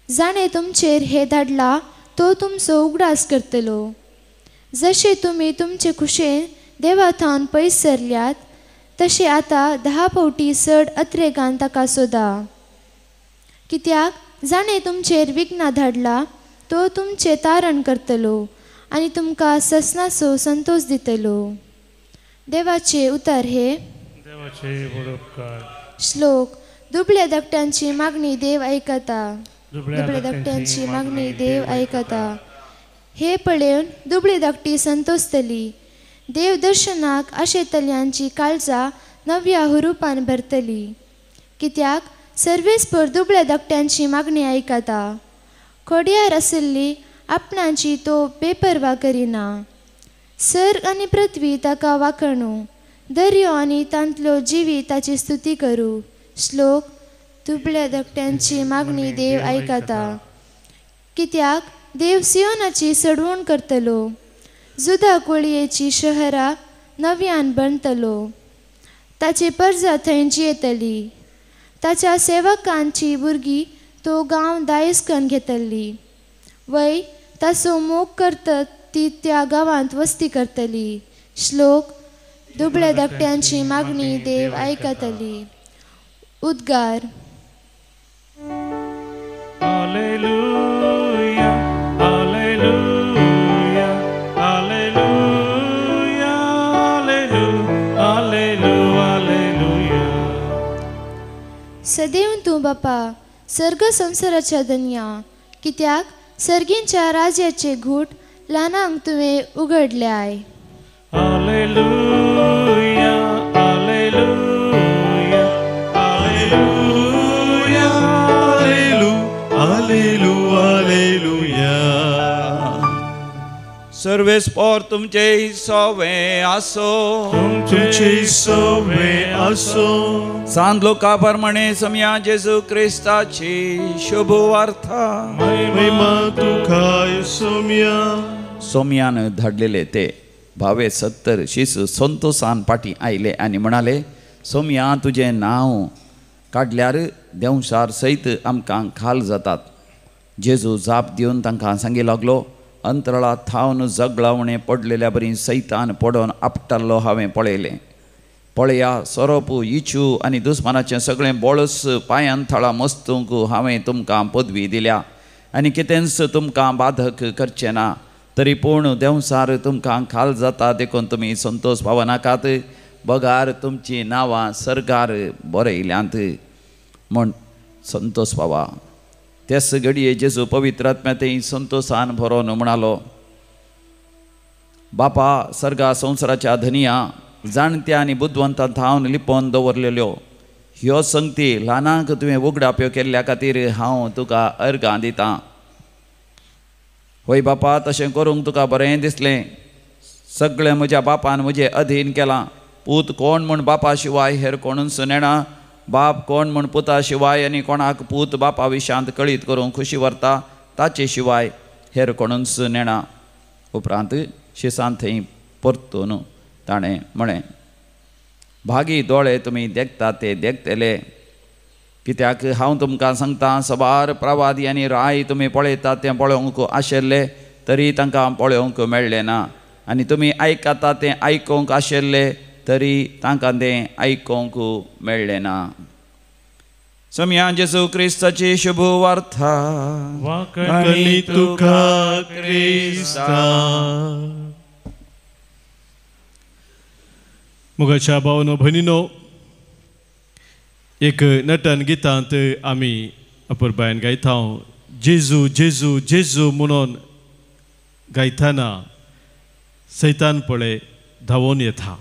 जाणें तुमचेर हें धाडला तो तुमचो उगडास करतलो. जशें तुमी तुमचे खुशेन देवा थावन पयस सरल्यात तशें आतां 10 फावटी चड अत्रेगान ताका सोदा, कित्याक जाणें तुमचेर विघ्नां धाडला तो तुमचें तारण करतलो आनी तुमकां ससनाचो संतोष दितलो. देवाचे उतर हे. देवाचे व्हड उपकार. श्लोक. दुबळ्या धाकट्यांची मागणी देव आयकता, दुबळ्या धाकट्यांची मागणी देव आयकता. हे पळोवन दुबळी धाकटी संतोषतली, देव दर्शनाक आशेतल्यांची काळजां नव्या हुरुपान भरतली, कित्याक सर्वेस्पर दुबळ्या धाकट्यांची मागणी आयकता. खोडयार आशिल्ली आपणाची तो बेपर्वा करिना. सर्ग आनी पृथ्वी ताका वाखणू, दर्यो आनी तांतलो जिवी ताची स्तुती करूं. श्लोक. दुबळ्या धाकट्यांची मागणी देव आयकता, कित्याक देव सियोनाची सडवण करतलो, जुदा कोळयेची शहरां नव्यान बांदतलो. ताची परजा थंय जियेतली, ताच्या सेवकांची भुरगीं तो गांव दायज करून घेतली. वय ताचो मोग करतत ती त्या गांवांत वस्ती करतली. श्लोक. दुबळ्या धाकट्यांची मागणी देव आयकतली. उद्गार. Hallelujah, hallelujah, hallelujah, hallelujah, hallelujah. सदैव तूं बापा सर्ग संवसाराच्या धनया, कित्याक सर्गींच्या राज्याचे घूट ल्हानांक तुवें उगडल्याय. Hallelujah, hallelujah, hallelujah, hallelujah, hallelujah. सर्वेस्पोर तुमचे सोवे आसो, तुमचे सोवे आसो. सांत लोका प्रमाणे समया जेजू क्रिस्ताची शुभ वार्ता. महिमा तुका सोम्या. सोम्यान धाडलेले ते भावे 70 शिसू संतोषान पाटी आयले आनी म्हणाले, सोम्या तुजें नांव काडल्यार देंवसार सयत आमकां खाल जातात. जेजू जाप दिवन तांकां सांगी लागलो, अंतराळात थावन जगळावणें पडलेल्या बरी सैतान पडोन आपटाल्लो हांवें पळयलें. पळया सोरोप इचू आनी दुस्मानाचें सगळें बोळस पांयान थळां मस्तूंक हांवें तुमकां पदवी दिल्या आनी कितेंच तुमकां बाधक करचें ना. तरी पूण देंवसार तुमकां खाल जाता देखून तुमी संतोष पावनाकात, बगार तुमचीं नांवां सरकार बरयल्यांत म्हूण संतोष पावा. तेच घडये जेजू पवित्र आत्म्यातय संतोषान भरोन म्हणालो, बापा सर्गा संवसाराच्या धनिया जाणत्या आनी बुदवंतां थावन लिपोवन दवरलेल्यो ह्यो संगती ल्हानांक तुवें उगडाप्यो केल्ल्या खातीर हांव तुका अर्गां दितां. होय बापा, तशें करूंक तुका बरें दिसलें. सगळें म्हज्या बापान म्हजें अधीन केलां. पूत कोण म्हूण बापा शिवाय हेर कोणूच नेणा, बाप कोण म्हूण पुता शिवाय आनी कोणाक पूत बापा विशांत कळीत करूंक खुशी व्हरता ताचे शिवाय हेर कोणूच नेणा. उपरांत शिसान थंय परतून ताणें म्हळें, भागी दोळे तुमी देखता ते देखतले, कित्याक हांव तुमकां सांगता सबार प्रवादी आनी राय तुमी पळयतात तें पळोवंक आशिल्ले तरी तांकां पळोवंक मेळ्ळें ना, आनी तुमी आयकता तें आयकूंक आशिल्ले तरी तांकां तें आयकूंक मेळ्ळें ना. समया जेजू क्रिस्ताची शुभ वार्ता. वाकणी तुका क्रिस्ता. मुगाच्या भावनो भयणीनो, एक नटन गितांत आमी अपुरबायन गायता जेजू जेजू जेजू म्हणून गायताना सैतान पळय धांवून येता.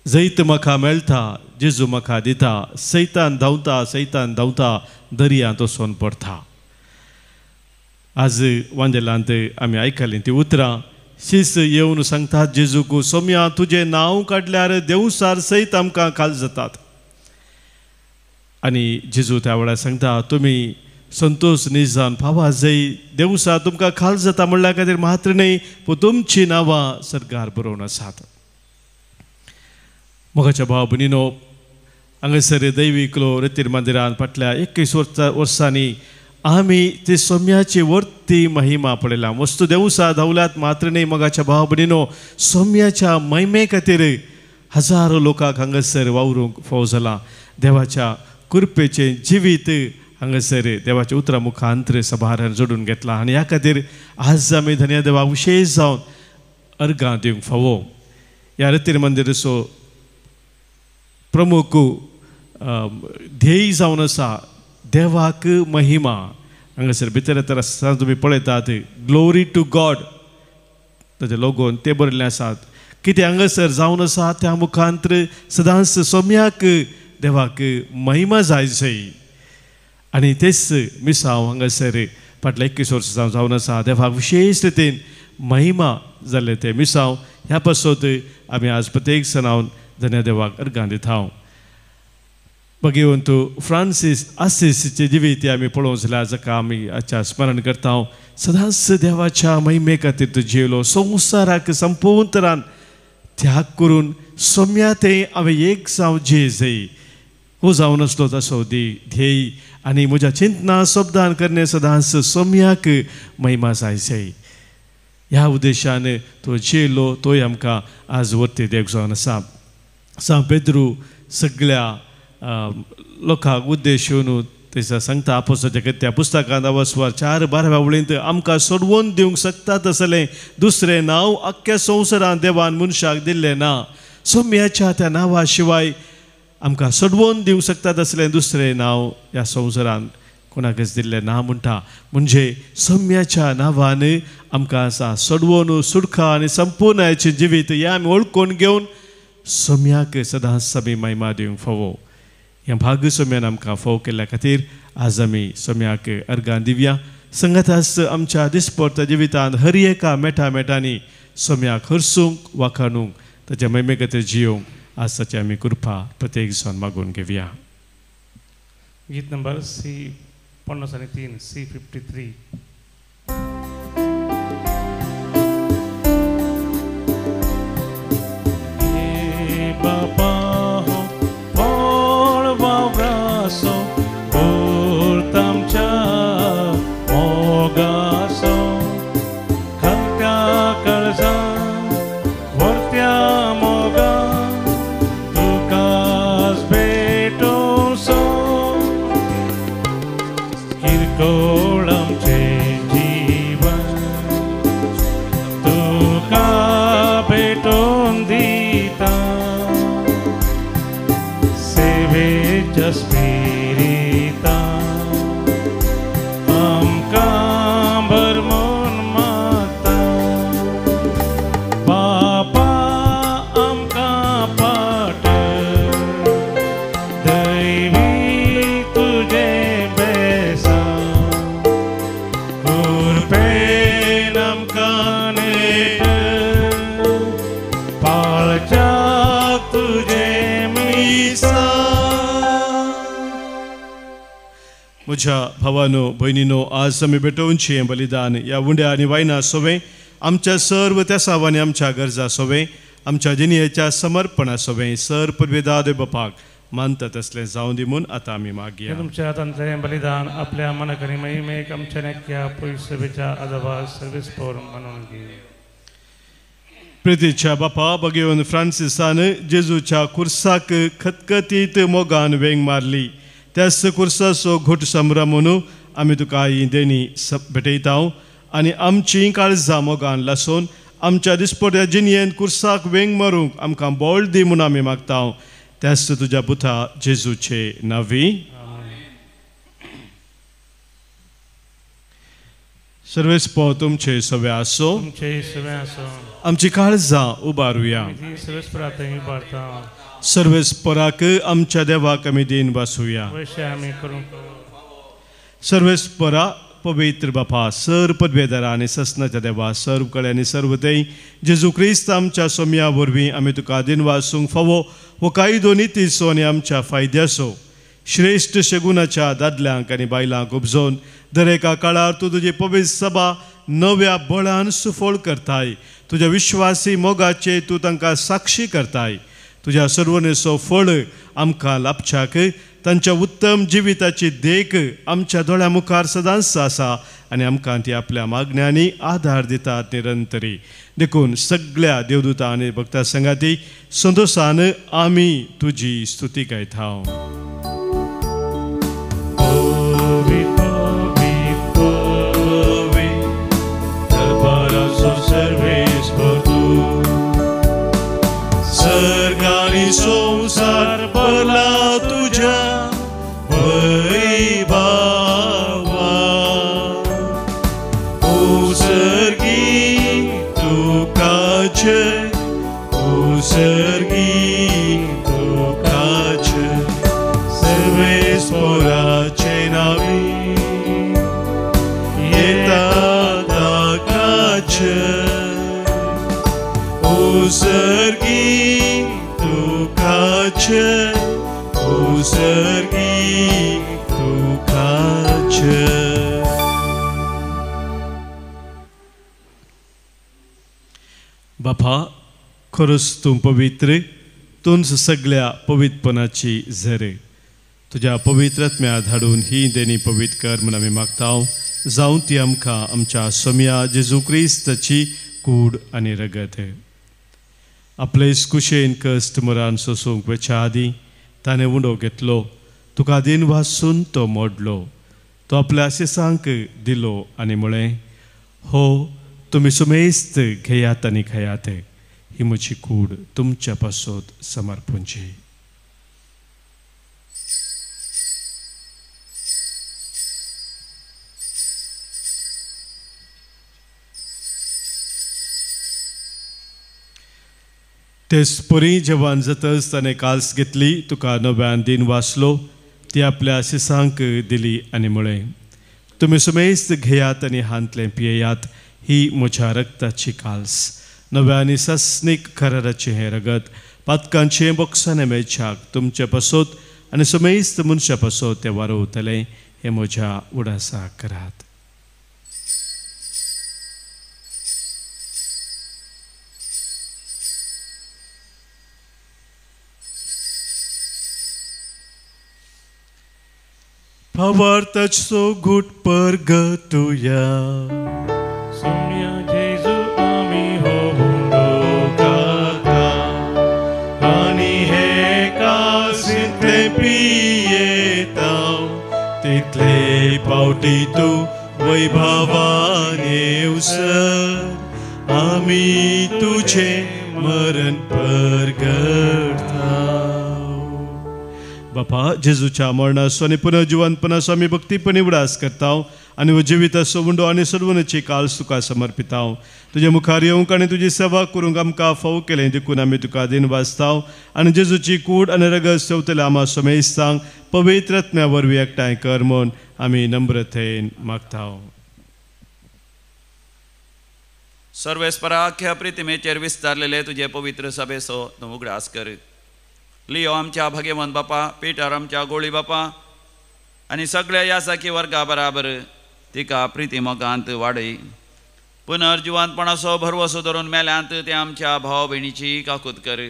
जैत म्हाका मेळटा जेजू म्हाका दिता, सैतान धांवता सैतान धांवता दर्यांत वचून पडटा. आज वांदेलांत आमी आयकलीं ती उतरां. शीस येवन सांगतात जेजूक, सोम्या तुजें नांव काडल्यार देवसार सयत आमकां खाल जातात. आनी जेजू त्या वेळार सांगता, तुमी संतोष निजान पावा जय देवसा तुमकां खाल जाता म्हणल्या खातीर मात्र न्हय पूण तुमचीं नांवां सरकार बरोवन आसात. मोगाच्या भाव भयणीनो, हांगासर दैवीकलो रतीर मंदिरान फाटल्या 21 वर्सांनी आमी ती सोम्याची वर्ती महिमा पळयला. वस्तू देवसा धांवल्यात मात्र न्हय मोगाच्या भाव भयणीनो, सोम्याच्या महिमे खातीर हजारो लोकांक हांगासर वावरूंक फावो जाला. देवाच्या कृपेचें जिवीत हांगासर देवाच्या उतरां मुखांतर सभारान जोडून घेतला आनी ह्या खातीर आज आमी धन्य देवा विशेश जावन अर्गां दिवंक फावो. ह्या रतीर मंदिराचो प्रमुख ध्येय जावन आसा देवाक महिमा. हांगासर भितर तर आसतना तुमी पळयतात ग्लोरी टू गॉड ताजे लोगोन ते बरयल्ले आसात. कितें हांगासर जावन आसा त्या मुखांतर सदांच सोम्याक देवाक महिमा जाय जय. आनी तेच मिसांव हांगासर फाटल्या 21 वर्सां जावन आसा देवाक विशेश रितीन महिमा जाल्ले ते मिसांव. ह्या पासत आमी आज प्रत्येक सणावन धन्य देवाक अर्गां दिता. भगवंत फ्रांसीस आसिसचे जिवीत आमी पळोवंक जाल्यार जाका आमी आजच्या स्मरण करता. सदांच देवाच्या महिमे खातीर तो जियेलो, संवसाराक संपूर्ण तरान त्याग करून सोम्या ते हांवें एक जावं जिये जय हो जावन आसलो तसो दी ध्येय आनी म्हज्या चिंतना शब्दान करणे सदांच सोम्याक महिमा जाय जय. ह्या उद्देशान तो जियेलो, तोय आमकां आज वर्ती देख जावन आसा. सांत पेद्रू सगळ्या लोकांक उद्देशून तेचा सांगता आपोसाच्या त्या पुस्तकांत वसवार 4-12 वळींत आमकां सोडवून दिवंक शकता तसलें दुसरें नांव अख्ख्या संवसारांत देवान मनशाक दिल्लें ना. सोम्याच्या त्या नांवा शिवाय आमकां सोडवून दिवंक शकता तसलें दुसरें नांव ह्या संवसारांत कोणाकच दिल्लें ना म्हणटा. म्हणजे सम्याच्या नांवान आमकां आसा सोडवून सुडखा आनी संपूर्णायचें जिवीत हें आमी वळखून घेवन सम्याक सदांच आमी महिमा दिवंक फावो. ह्या भाग सम्यान आमकां फावो केल्ल्या खातीर आज आमी सम्याक अर्गां दिवया. संगतास आमच्या दिसपडत्या जिवितांत हर एका मेटा मेटांनी सम्याक हरसूंक वाखाणूंक ताच्या महिमे खातीर जियोवंक आज ताची आमी कृपा प्रत्येक जाण मागून घेवया. गीत नंबर सी 53, सी 53. बापा हो फळ वावरासो आमच्या मोगासो खालत्या कळजा वरत्या मोगा तुकाच भेटोसो किरकोळ आमचें जीवन तुका भेटोवन दिता सेवेच्या स्पिरिता आमकां भरमून मागता बापा आमकां पाट दैवी तुजें बेसा कृपेन आमकां नेट पाळच्याक तुजें मिसा. म्हज्या भावानो भयणीनो, आज आमी भेटोवचें हें बलिदान ह्या उंड्या आनी वायना सोवें आमच्या सर्व तेसावांनी आमच्या गरजा सोवें आमच्या जिणेच्या समर्पणा सोवें सर पुर्वेदाद बापाक मानता तसलें जावं दी म्हूण आतां आमी मागया. तुमच्या हातांतलें बलिदान आपल्या मनाक आनी महिमेक आमच्या नेक्या पयसुबेच्या आदाबा सर्वीस पवर म्हणून घे. प्रितीच्या बापा बगेवन फ्रांसिसान जेजूच्या कुर्साक खतखतीत मोगान वेंग मारली. त्याच कुर्साचो घोट संभ्रम म्हणून आमी तुका ही देणी भेटयता आनी आमची काळजां मोगान लासून आमच्या दिसपट्या जिणेंत कुर्साक वेंग मारूंक आमकां बळ दी म्हूण आमी मागता. त्याच तुज्या पुता जेजूचे नांवी. सर्वेस्पो तुमचे सवे आसो. आमची काळजां उबारुया. सर्वेस्पराक आमच्या देवाक आमी दीन बसुया. सर्वेस्परा पवित्र बापा सर पदवेदारा आनी ससनाच्या देवा सर्व कळे आनी सर्व देई जेजू क्रिस्त आमच्या सोम्या वरवीं आमी तुका दीन वासूंक फावो हो कायदो नितीचो आनी आमच्या फायद्याचो श्रेश्ठ शगुनाच्या दादल्यांक आनी बायलांक उपजोवन दर एका काळार तूं तुजी पवित्र सभा नव्या बळान सुफळ करताय. तुज्या विश्वासी मोगाचे तूं तांकां साक्षी करताय. तुज्या सर्वनेचो फळ आमकां लाभच्याक तांच्या उत्तम जिविताची देख आमच्या दोळ्या मुखार सदांच आसा आनी आमकां ती आपल्या मागण्यांनी आधार दितात निरंतरी. देखून सगळ्या देवदूता आनी भक्ता संगाती संतोशान आमी तुजी स्तुती गायता. सर्गानी संसार भरला तुझ्या वैभावा ओ सर्गी तुकाचे ओ सर्गी तुकाचे सर्वेस्पराचे नावी येता ताकाचे ओ सर्गी तुकाचे ओ सर्गी तुकाचे. बापा खरोच तूं पवित्र, तूंच सगळ्या पवित्रपणाची झरे. तुज्या पवित्र आत्म्या धाडून ही देणी पवित्र कर म्हूण आमी मागता. जावं ती आमकां आमच्या सोम्या जेजू क्रिस्ताची कूड आनी रगत. आपले कुशेन कश्ट मरान सोसूंक वेच्या आदीं ताणें उंडो घेतलो, तुका दीन वासून तो मोडलो, तो आपल्या आशिसांक दिलो आनी म्हळें, हो तुमी सुमेस्त घेयात आनी खायात, ही म्हजी कूड तुमच्या पासत समर्पूंची. तेच परी जेवण जातच ताणें काल्स घेतली, तुका नव्यान दिन वाचलो, ती आपल्या शिसांक दिली आनी म्हळें, तुमी सुमेस्त घेयात आनी हांतलें पियेयात, ही म्हज्या रक्ताची काल्स, नव्या आनी सस्नीक कराराचें हें रगत पातकांचें बोक्साने मेळच्याक तुमचे पासत आनी सुमेस्त मनशा पासत तें वारोवतलें, हें म्हज्या उडासाक करात. भावार्थाचो घुट परगतुया. सोम्या जेजू आमी हो उंडो खाता आनी हे कासींतले पियेता तितले पावटी तूं वैभवान येवसर आमी तुजें मरण परगटता. बापा, जेजूच्या मरणाचो आनी पुनर्जिवनपणाचो आमी भक्तीपणी उडास करता आनी जिविताचो उंडो आनी सर्वनाची काल्स तुका समर्पिता. तुजे मुखार येवंक आनी तुजी सेवा करूंक आमकां फावो केलें देखून आमी तुका दिन वाचता आनी जेजूची कूड आनी रगत सेवतल्या आमा समेस्तांक पवित्र आत्म्या वरवीं एकठांय कर म्हूण आमी नम्रतेन मागता. सर्वेस्परा अख्ख्या प्रितिमेचेर विस्तारलेले तुजे पवित्र सभेचो तूं उगडास कर. लियो आमच्या भाग्यवंत बापा, पिटर आमच्या गोळी बापा आनी सगळ्या यासाकी वर्गा बराबर तिका प्रिती मोगांत वाडय. पुनर्जिवंतपणाचो भरवसो धरून मेल्यांत ते आमच्या भाव भयणीची काकूत कर.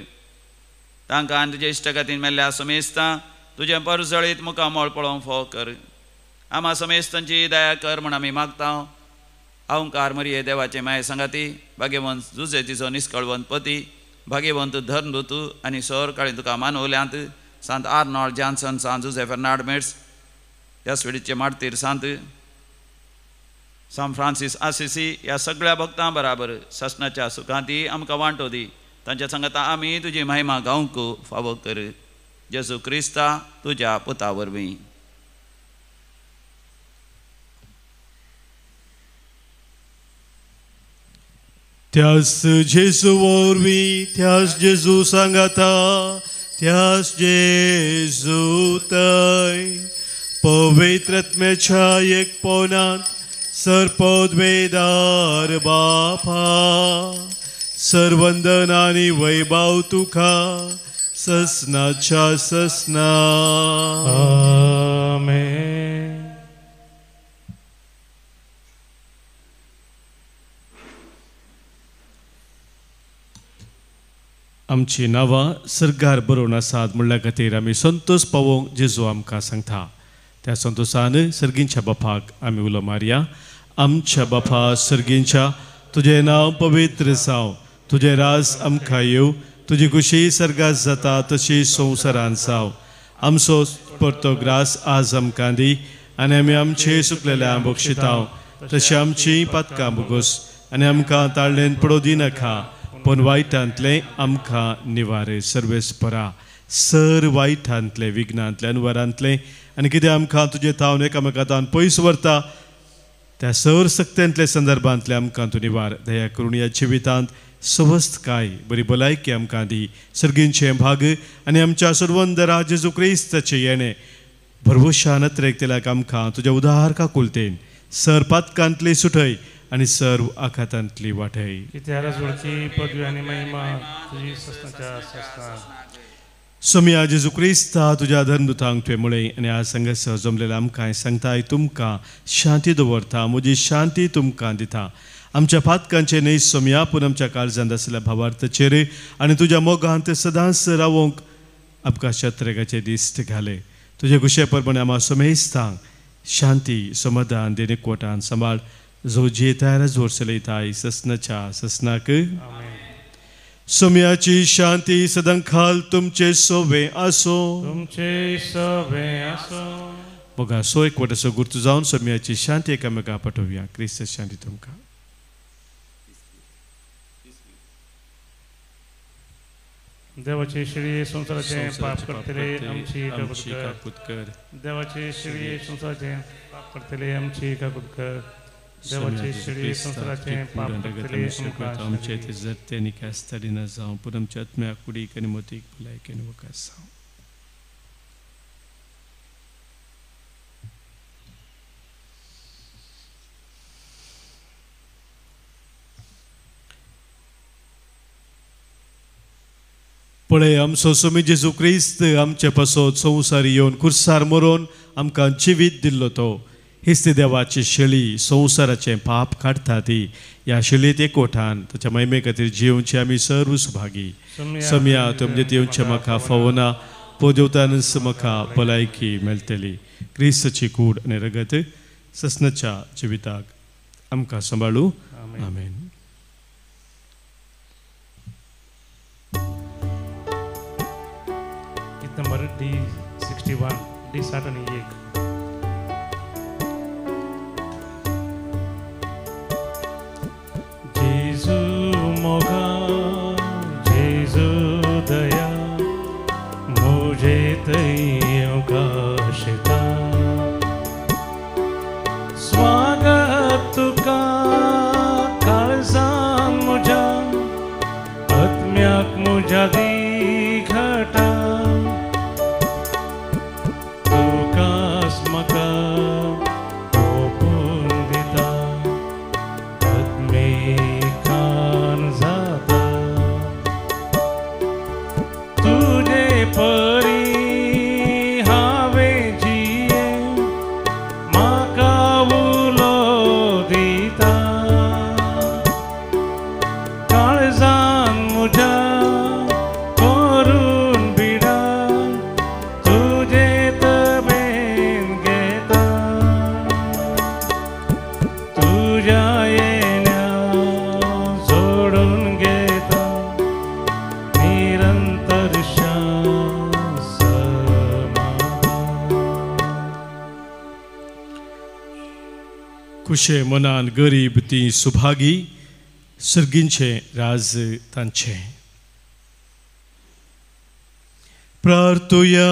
तांकां आनी तुजे इश्टगतीन मेल्ल्या समेस्तां तुजें परजळीत मुखामळ पळोवंक फावो कर. आमा समेस्तांची दया कर म्हूण आमी मागता. अहंकार मरिये देवाचे माये सांगाती, भाग्यवंत जुजे तिचो निस्कळवंत पती, भाग्यवंत धर्मदूत आनी सर काळी तुका मानवल्यांत सांत आर्नॉल्ड जॉन्सन, सांत जुजे फेर्नाड मेट्स, ह्या स्विडीचे मार्तीर सांत सांत फ्रांसीस आसिसी ह्या सगळ्या भक्तां बराबर सासणाच्या सुखांती आमकां वांटो दी. तांच्या सांगाता आमी तुजी महिमा गावंक फावो कर. जेजू क्रिस्ता तुज्या पुता वरवीं. त्यास जेजू वरवीं, त्यास जेजू सांगाता, त्यास जेजू तय पवित्र आत्म्याच्या एकपणांत सर्पद्वेदार बापा सर्वंदन आनी वैभव तुका ससनाच्या ससना. आमेन. आमची नांवां सरकार बरोवन आसात म्हणल्या खातीर आमी संतोष पावोवंक जेजू आमकां सांगता. त्या संतोषान सर्गींच्या बापाक आमी उलो मारया. आमच्या बापा सर्गींच्या, तुजें नांव पवित्र जावं, तुजें राज आमकां येवं, तुजी खुशी सर्गात जाता तशी संवसारान जावं. आमचो परतो ग्रास आज आमकां दी आनी आमी आमचे सुकलेल्या बक्षितां तशी आमची पातकां भोगोस आनी आमकां ताळ्ळेन पडोवं दिनाका पूण वायटांतलें आमकां निवारे. सर्वेस्परा सर वायटांतलें, विघ्नांतलें, अनवरांतलें आनी कितें आमकां तुजें थावन एकामेका थावन पयस व्हरता त्या सर सक्त्यांतले संदर्भांतलें आमकां तूं निवार. दया करून ह्या जिवितांत सवस्तकाय बरी भलायकी आमकां दी. सर्गींचें भाग आनी आमच्या सर्वंदरा जेजू क्रिस्ताचें येणें भरवशान अत्रेकतेल्याक आमकां तुज्या उदार काकुलतेन सर पातकांतली सुटय आनी सर्व आघातांतली वाटय. पदवी आनी महिमा तुजी ससनाच्या ससना. सोम्या जेजू क्रिस्ता तुज्या धर्मदूतांक तुवें म्हळें आनी आज हांगासर जमलेल्या आमकां सांगताय, तुमकां शांती दवरता, म्हजी शांती तुमकां दिता. आमच्या पातकांचें न्हय सोम्या पूण आमच्या काळजांत आशिल्ल्या भावार्थाचेर आनी तुज्या मोगांत सदांच रावोवंक आमकां शत्रेगाचे दिश्ट घाले. तुजे खुशे प्रमाणे आमा समेस्तांक शांती समाधान देणे कोटान सांबाळ. जो जियेताय जोर चलयताय ससनाच्या ससनाक. सोम्याची शांती सदांकाल तुमचे सोवे आसो. तुमचे सोवे आसो. मोगा सो एकवटाचो गुर्तू जावन सोम्याची शांती एकामेका पाठोवया. क्रिस्त शांती तुमकां. देवाचे श्री संसाराचे पाप करतले आमची काकूत कर. देवाचे श्री संसाराचे पाप करतले आमची काकूत कर. देवाचे शिळी संवसाराचें पाप करतले आमकां आमचे ते जरते आनी कास्ताडिना जावं, पूण आमच्या आत्म्या कुडीक आनी मोतीक भलायकेन वकास जावं. पळय आमचो स्वामी जेजू क्रिस्त आमचे पासत संवसार येवन खुर्सार मरोन आमकां जिवीत दिल्लो तो हीच ती देवाची शेळी संवसाराचें पाप काडटा ती ह्या शेळीत एकवटान ताच्या महिमे खातीर जियोवचे आमी सर्व सुभागी. सम्या तुमचे येवचें म्हाका फावना, पोदेवतानच म्हाका भलायकी मेळटली. क्रिस्ताची कूड आनी रगत ससनाच्या जिविताक आमकां सांबाळू. आमेन. Number D61, D61. जेजू मोगा, जेजू दया, मुझे तय्योगाशिता. स्वागत तुका काळजान मुझ्या, आत्म्याक मुझ्या दिघटा. खुशे मनान गरीब ती सुभागी, सर्गींचे राज तांचे. प्रार्थुया.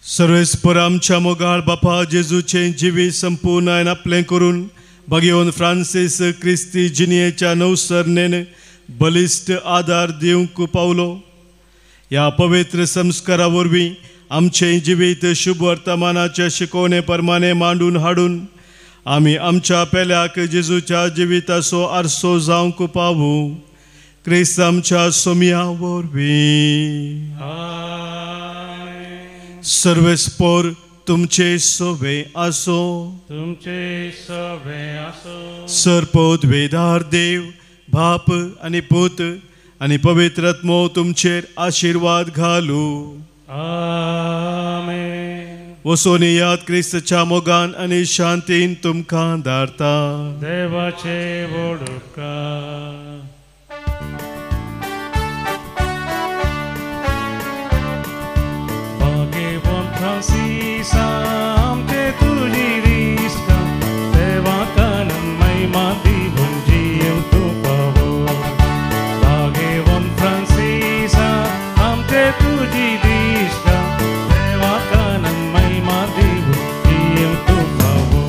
सर्वेस्पर आमच्या मोगाळ बापा जेजूचें जिवीत संपूर्ण आनी आपलें करून भाग्यवन फ्रांसीस क्रिस्ती जिणयेच्या नवसरणेन बलिश्ट आदार दिवंक पावलो. ह्या पवित्र संस्कारा वरवीं आमचें जिवीत शुभ वर्तमानाच्या शिकवणे प्रमाणे मांडून हाडून आमी आमच्या पेल्याक जेजूच्या जिविताचो आरसो जावंक पावूं. क्रिस्त आमच्या सोम्या वरवीं. सर्वेस्पर तुमचे सोवे आसो, तुमचे सोवे आसो. सर्पोद्वेदार देव बाप आनी पूत आनी पवित्र आत्मो तुमचेर आशिर्वाद घालू. आमेन. वसोन याद क्रिस्तच्या मोगान आनी शांतीन तुमकां धाडता. देवाचे वडुका. भाग्यवान फ्रांसिसा आमचे तुजी दिसता, देवाक आनंद महिमा दिवन जीव तूं पावो. भाग्यवान फ्रांसिसा आमचे तुजी दिसता, देवाक आनंद महिमा दिवन जीव तूं पावो.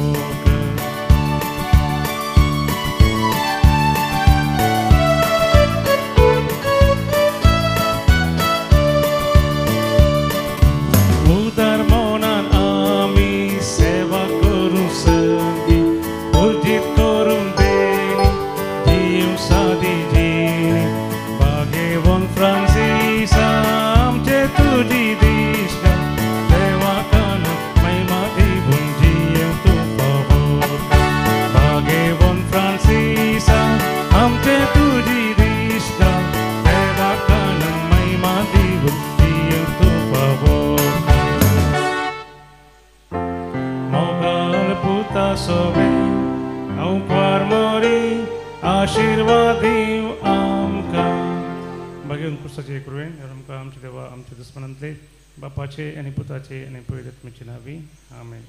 उदार मनान आमी सेवा करूं संगी, उर्जीत करूं देणी जीव सादी जिणी. भाग्यवान फ्रांसिसा आमचे तुजी दिश्टा, देवाक आनंद महिमा दिवन जीव तूं पावो. भाग्यवान फ्रांसिसा आमचे तुजी दिश्टा, देवाक आनंद महिमा दिवन जीव तूं पावो. मोगाल पुता सोवे अंकुर मोरी आशीर्वाद दिव आमकां. भाग्यवान क्रिस्ताचे कृपेन आमकां आमच्या देवा आमच्या दुस्मनांतले बापाचे आनी पुताचे आनी पवित्र आत्म्याचे नांवी. आमेन.